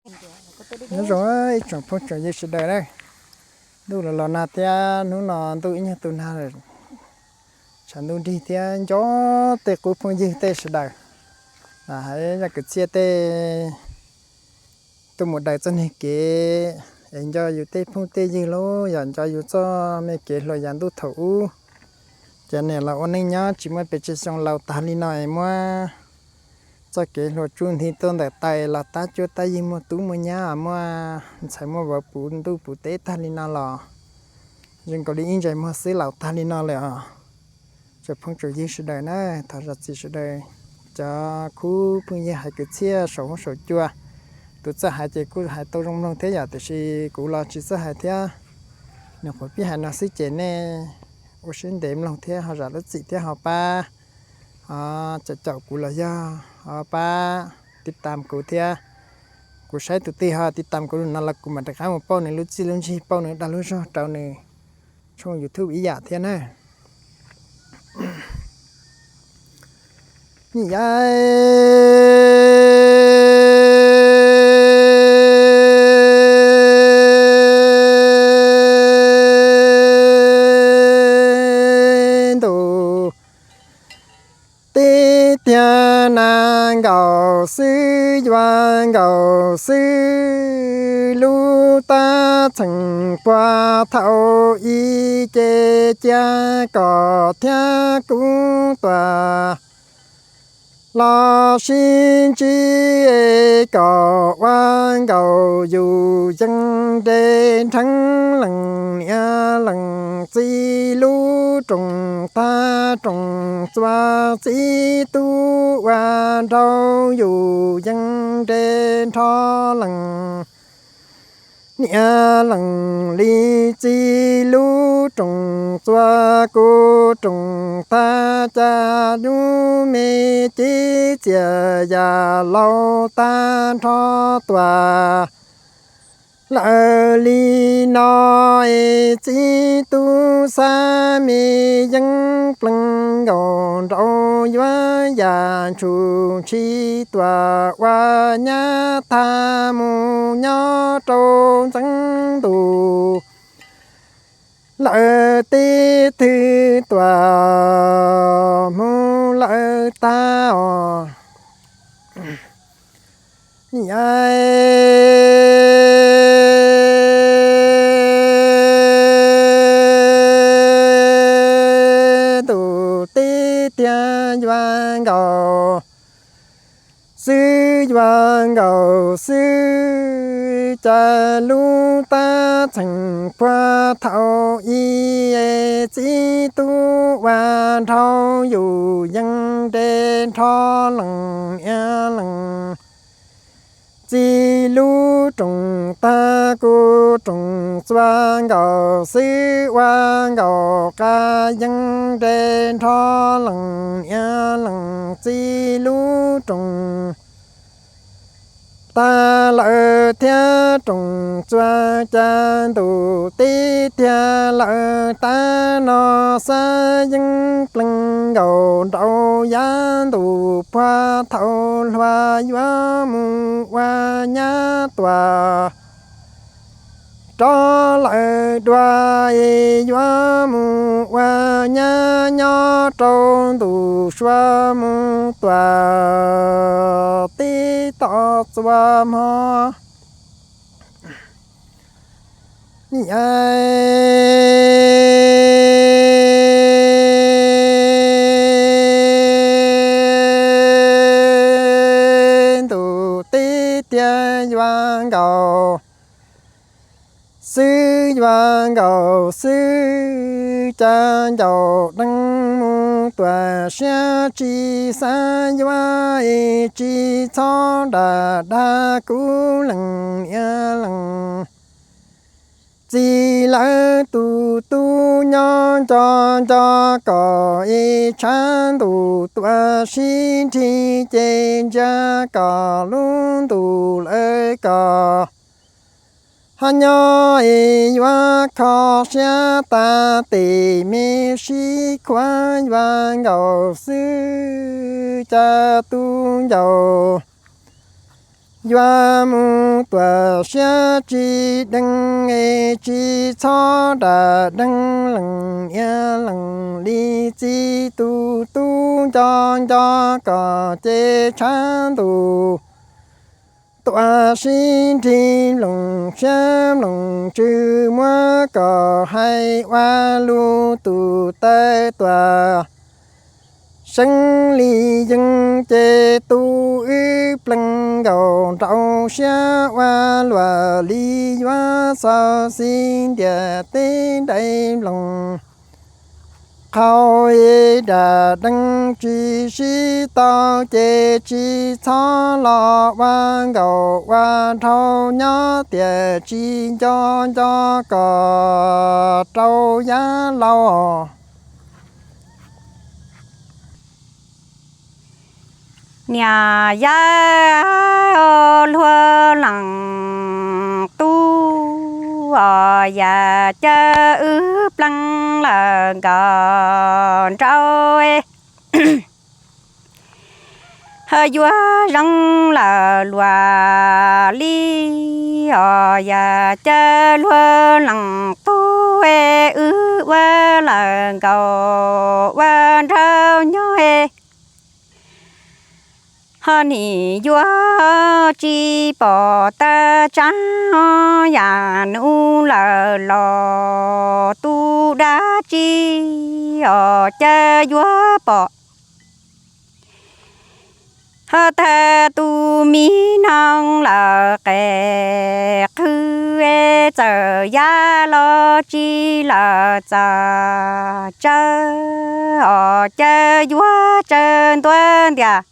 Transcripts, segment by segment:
Nyob zoo ib tsoom phooj tsoom ywg sawv daws na. Ntuj los los nag thiab hnub no ntuj ib nyuag tu nag lawm, tshav ntuj nrig thiab nco tej qub phooj ywg tej sawv daws. Hais zaj kwv txhiaj tej tuaj mus daws txoj niag kev es nco yus tej phooj tej ywg los yog nco yus txoj me kev hluas yav ntuj thaum ub. Cov niam los ua neej nyob tsis muaj pes tsawg xyoo laus tag li no es muab txoj kev hluas tsuj nthi tuaj ntawm taws los tab cuab tab yig muaj tub muaj nyab muaj ntxhais muaj vauv puv ntuj puv teb tag li no los zoo nkaus li ib ntsais muag xwb laus tag li no lawm os. Tsoom phooj tsoom ywg sawv daws na, thov zam txim sawv daws cov khub phooj ywg hais kwv txhiaj saum huab saum cua. Tus txawj hais ces kuj hais tau zoo mloog thiab yom, tiam sis kuv los tsis txawj hais thiab. Nws qhuav pib hais no xwb ces nej ua siab ntev mloog thiab ho zam lub txim thiab ho pab caum caum kuv los yog ho pab tiv tam kuv thiab. Kuv saib tus twg ho tiv tam kuv no los kuv mam rov qab mus pauj nws lub txij lub ntsig, pauj nws dag lub zog rau nws tshooj YouTube ib yam thiab na. Yav ntuj tib tiag nas nkaus xwb yuav nkaus xwb, lub tab txheem puag thaum ub ces cia kom thiab kub tuaj los sib ntsib kom ua nkaus yus yeej nres nrheev leej niam leej txiv lub rooj tag rooj txuas txiv tub ua nraug yus yeej nres nrho leej niam leej li txiv lub rooj txuas kuv rooj tag cas lub me cev txias yam laus tag nrho tuaj lawm li no es txiv tub xav me yeej pleev nkaus nraug yuav yam ntshum ntshis tuaj ua nyab tag mus nyob rau ntxeev ntuj lawm teb thwv tuaj mus lawm tag os. Yav ntuj tib tiag yuav nkaus xwb yuav nkaus xwb, cas lub tab txheem puag thaum ub txiv tub ua nraug yus yeej nres nrho leej niam leej txiv lub rooj tag kuv rooj txuas nkaus xwb ua nkaus qab yeej nres nrho leej niam leej txiv lub rooj tag lawm thiab rooj txuas cas ntuj tib tiag lawm tag no xav yeej pleev nkaus nraug yav ntuj puag thaum hluas yuav mus ua nyab tuaj rov lawm dua es yuav mus ua nyab nyob rau ntuj sua mus tuaj tib tom txuas hmo. Yav ntuj tib tiag yuav nkaus xwb yuav nkaus xwb, cas ncaus deev mus tuaj siab tsis xav yuav es tsis txhob dag dag kuv leej niam leej txiv lawv tus tub nyob nco nco kom es tshav ntuj tuaj sib nrig ces ntsia kom lub ntuj lawm kom ho nyob es yuav kho siab tas tes me sib khuav yuav nkaus xwb, cas tus ncaus Yuav mus tuam siab tsis deev es tsis txhob dam deev leej niam leej li, txiv tus tub nco nco kom ces tshav ntuj tuaj sib nrig, mloog siab mloog ntsws muab kom hais ua lus tus taw tuaj seeb li yees, ces tu wb plees nkaus nrau siab ua luaj li, yuav xauv xis ntiaj teb nraim mloog. Qhov dam deev tsis sib tau ces tsis txhob los ua nkaus ua nraug nyob tiam sis nco nco kom rau yav laus. Niam yab luag leej tub, yam caw wb plees lawm nkaus nrau, ho yuav zoo lawm luaj li. Yam caw luag leej tub, wb ua lawm nkaus ua nraug nyob, ho nim yuav tsis pom tag tsav yam nus lawm los tus dab tsi os caw yuav pom. Ho tag tus mi noog lawm qes qhwv, txawm yab los tsis lawm txav tsaw os caw yuav tsaw ntuav ntias.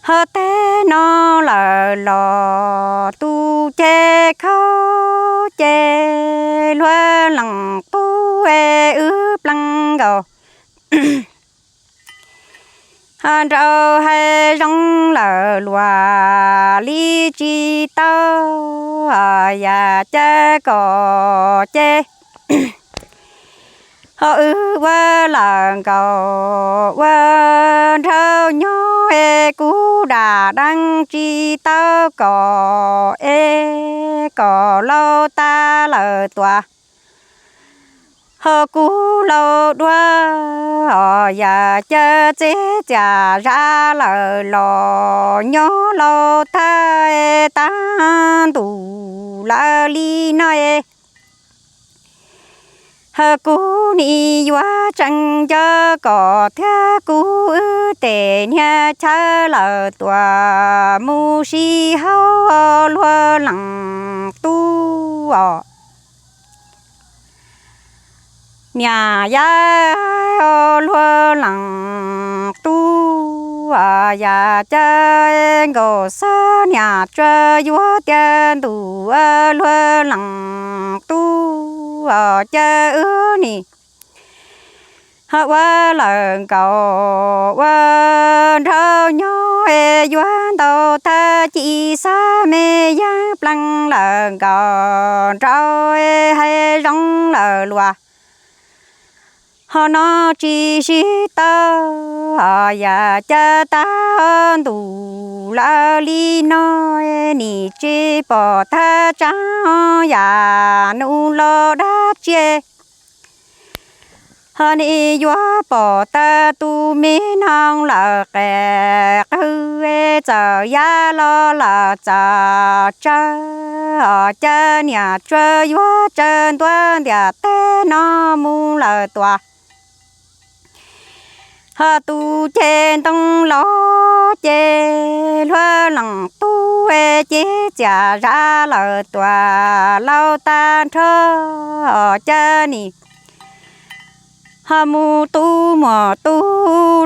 Ho tag no lawm los tus ceg khaub ceg luag leej tub, wb plees nkaus nrau hais zoo lawm luaj li tsis tau, yam caw kom ces ho wb ua lawm nkaus ua nraug nyob, kuv dam deev tsis tau kom es kom laus tas lawm tuaj, ho kuv laus dua os yam caw txiav txiam zam lawm los nyob laus thaj tag ntuj lawm li no es. Ho kuv nim yuav tseem nco kom thiab kuv wb tej niag chaw lawm tuaj mus sib haub luag leej tub os. Niam yab luag leej tub, yam caw nkaus xwb niam tsuas yuav tiav ntuj luag leej tub, caw wb nim ho ua lawm nkaus ua nraug nyob, yuav ntau thaj ci xab me yeeb plees lawm nkaus nrau, hais zoo lawm luaj ho no tsis sib tau, yam caw tag ntuj lawm li no, nim tsis pom thaj tsav yam nus los dab tsi. Ho nim yuav pom tag tus me noog lawm qes qhwv, txawm yab los lawm txav tsaw, caw niam tsuas yuav tsaw ntuav ntias teb no mus lawm tuaj. Ho tus ceg ntoo los ces luag leej tub, ces txiav zam lawm tuaj laus tag nrho, caw nim ho mus tu muam tu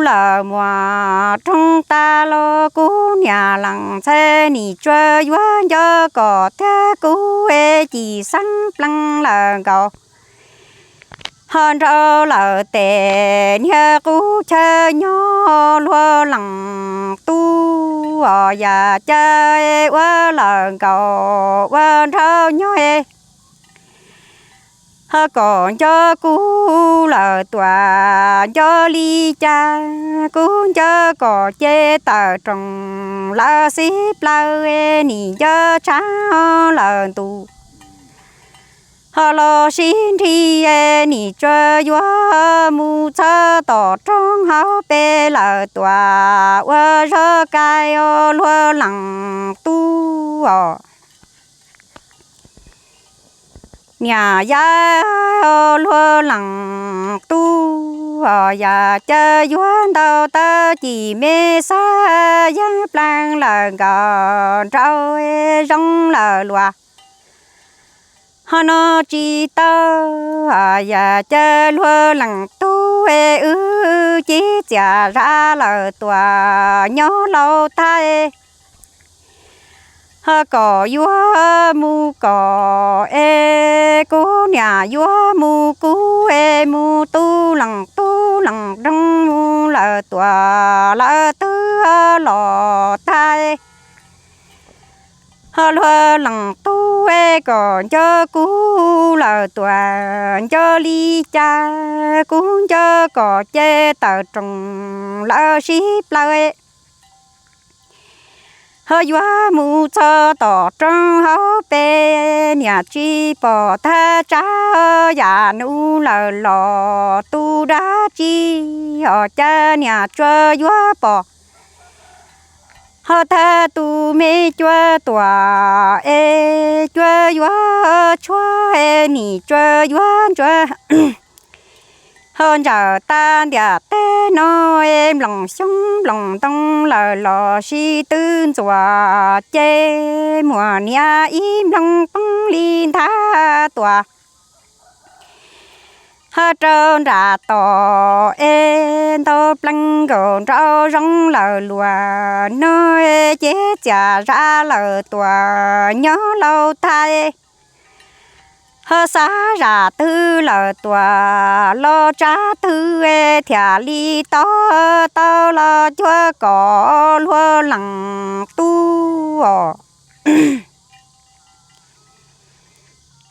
lawm muam roog tas los kuv niam leej ntxhais nim tsuas yuav nco kom thiab kuv, cim xeeb plees lawm nkaus ho nrau lawm tej niag qub chaw nyob luag leej tub, yam caw ua lawm nkaus ua nraug nyob, Ho kom nco kuv lawm tuam nco li cas, kuv nco kom ces tawm roos lawm xib plaws, nim nco tshav lawm ntuj. Ho los sib nrig nim tsuas yuav mus txog tom roob hauv pes lawm tuam ua zog kais os luag leej tub os. Niam yab os luag leej tub os, yam caw yuav ntau tawb cim me xab yeeb pleev lawm nkaus nrau zoo lawm luag. Ho no tsis tau, yam caw luag leej tub es wb cib txiam zab lawm tuam nyob laus thaib. Ho kom yuav mus kom es kuv niam yuav mus kuv es mus tu leej tub leej roog mus lawm tuam lawv twb los thaib. Ho luag leej tub es kom nco kuv lawm tuam nco li cas, kuv nco kom ces tawm roos lawm sib plaws. Ho yuav mus txog tom roob hauv pes niam tsis pom thaj tsam, yam nus lawm los tus dab tsi os cas niam tsuas yuav pom. Ho thaj tus me cua tuam es cua yuav tshuab es nim tsuas yuav ntsuav. Ho ntsawm tag ntiam teb no es nploos xyoob nploos ntoo lawm los sis twb ntxuam ces muam niam ib nploog poob li nthab tuam. Ho rau nram tom es ntau pleev nkaus nrau zoo lawm luag no, ces txiam zab lawm tuam nyob laus thaib. Ho xav zam twg lawm tuam los tsab twg thiaj li tau tau los cuag kom luag leej tub os.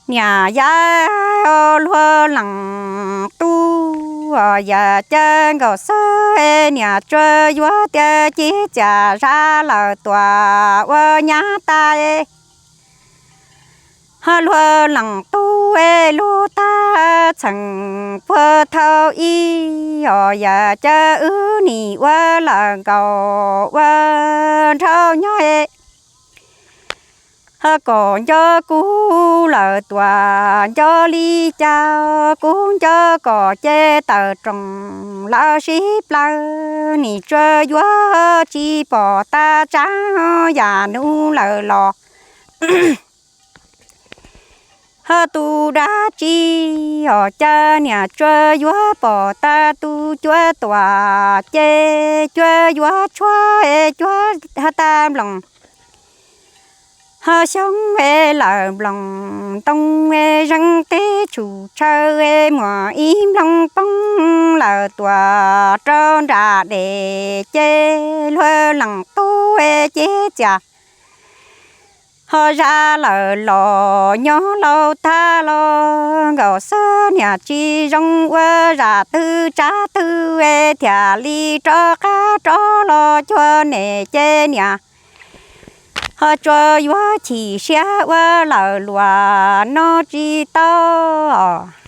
Niam yab os luag leej tub os, yam caw nkaus xwb niam tsuas yuav tias cib txiam zab lawm tuam ua nyab tas. Ho luag leej tub es lub tag txheem puag thaum ub os, yam caw wb nim ua lawm nkaus ua nraug nyob. Ho kom nco kuv lawm tuam nco li cas, kuv nco kom ces tawm roos lawm sib plaws, nim tsuas yuav tsis pom thaj tsam, yam nus lawm los. Ho tus dab tsi os cas niam tsuas yuav pom tag tus cua tuam ces cua yuav tshuab es cua tag nploos. Ho xyoob es lawm nploos ntoo es zeeg teb tshum tshaw es muam ib nploog poob lawm tuam rau nram dej ces luag leej tub es cib txiam ho zab lawm los nyob laus thaib los nkaus xwb niam tsis zoo ua zam twg tsab twg es thiaj li rov qab rov los cuag niam ces niam ho tsuas yuav chim siab ua lawm luag no tsis tau.